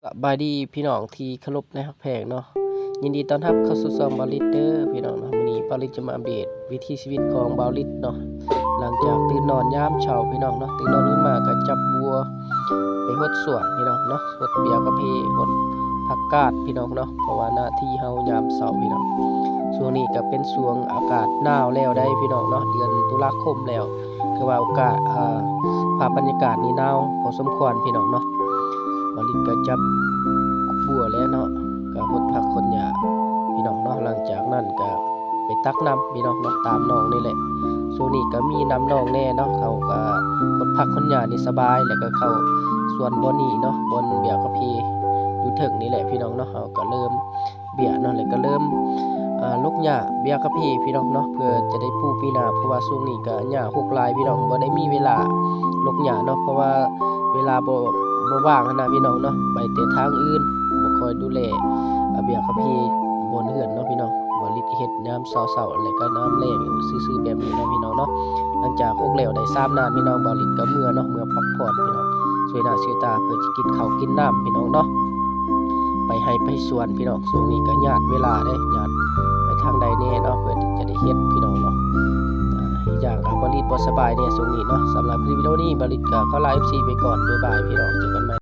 ສະບາຍດີພີ່ນ້ອງທີ່ເຄົາລົບ ແລະ ຮັກແພງເນາະ, ຍິນດີຕ້ອນຮັບເຂົ້າສູ່ຊ່ອງບ່າວລິດເດີພີ່ນ້ອງເນາະ. ມື້ນີ້ບ່າວລິດຈະມາອັບເດດວິຖີຊີວິດຂອງບ່າວລິດເນາະ, ຫຼັງຈາກຕື່ນນອນຍາມເຊົ້າພີ່ນ້ອງເນາະ, ຕື່ນນອນຂຶ້ນມາກໍຈັບບົວໄປຫົດສວນພີ່ນ້ອງເນາະ, ຫົດເບ້ຍກາເຟ ຫົດຜັກກາດພີ່ນ້ອງເນາະ, ເພາະວ່າໜ້າທີ່ເຮົາຍາມເຊົ້າພີ່ນ້ອງ. ຊ່ວງນີ້ກໍເປັນຊ່ວງອາກາດໜາວແລ້ວໃດ໋ພີ່ນ້ອງເນາະ, ເດືອນຕຸລາຄົມແລ້ວ ຄືວ່າໂອກາດ ອ່າ ພາບບັນຍາກາດນີ້ໜາວພໍສົມຄວນພີ່ນ້ອງເນາະ. ບ່າວລິດກໍຈັບບົວແລ້ວເນາະ, ກໍຫົດຜັກຂົນຫຍ້າພີ່ນ້ອງເນາະ, ຫຼັງຈາກນັ້ນກໍໄປຕັກນ້ຳພີ່ນ້ອງເນາະ ຕາມໜອງນີ້ແຫຼະ. ຊ່ວງນີ້ກໍມີນ້ຳໜອງແດ່ເນາະ, ເຮົາກໍຫົດຜັກຂົນຫຍ້ານີ້ສະບາຍ, ແລ້ວກໍເຂົ້າສວນບ່ອນນີ້ເນາະ, ບ່ອນເບ້ຍກາເຟຢູ່ເທິງນີ້ແຫຼະພີ່ນ້ອງເນາະ. ເຮົາກໍເລີ່ມ ເບ້ຍເນາະ ແລ້ວກໍເລີ່ມ ອ່າ ຫຼົກຫຍ້າເບ້ຍກາເຟພີ່ນ້ອງເນາະ, ເພື່ອຈະໄດ້ປູກປີໜ້າ, ເພາະວ່າຊ່ວງນີ້ກໍຫຍ້າຮົກຫຼາຍພີ່ນ້ອງ, ບໍ່ໄດ້ມີເວລາຫຼົກຫຍ້າເນາະ, ເພາະວ່າເວລາບໍ່ ບໍ່ວ່າງຫັ້ນນະພີ່ນ້ອງເນາະ, ໄປແຕ່ທາງອື່ນ ບໍ່ຄ່ອຍດູແລ ອາ ເບ້ຍກາເຟບ່ອນເຮືອນເນາະພີ່ນ້ອງ. ບ່າວລິດເຮັດຍາມເຊົ້າໆ ແລ້ວກໍຍາມແລງຊື່ໆແບບນີ້ເນາະພີ່ນ້ອງເນາະ. ຫຼັງຈາກຫົກແລ້ວໄດ້ສາມນານພີ່ນ້ອງ, ບ່າວລິດກໍເມືອເນາະ, ເມືອພັກຜ່ອນພີ່ນ້ອງ, ຊ່ວຍໜ້າຊ່ວຍຕາ ເພື່ອຈະກິນເຂົ້າກິນນ້ຳພີ່ນ້ອງເນາະ. ໄປໄຮ່ໄປສວນພີ່ນ້ອງ, ຊ່ວງນີ້ກໍຍາດເວລາເດ້, ຍາດໄປທາງໃດແດ່ເນາະ ເພື່ອຈະໄດ້ເຮັດພີ່ນ້ອງເນາະ. ອາ ອີກຢ່າງກໍບ່າວລິດບໍ່ສະບາຍແດ່ຊ່ວງນີ້ເນາະ. ສຳລັບຄລິບວິດີໂອນີ້ ບ່າວລິດກໍຂໍລາເອັຟຊີໄປກ່ອນ, ບາຍບາຍພີ່ນ້ອງ, ເຈີກັນໃໝ່.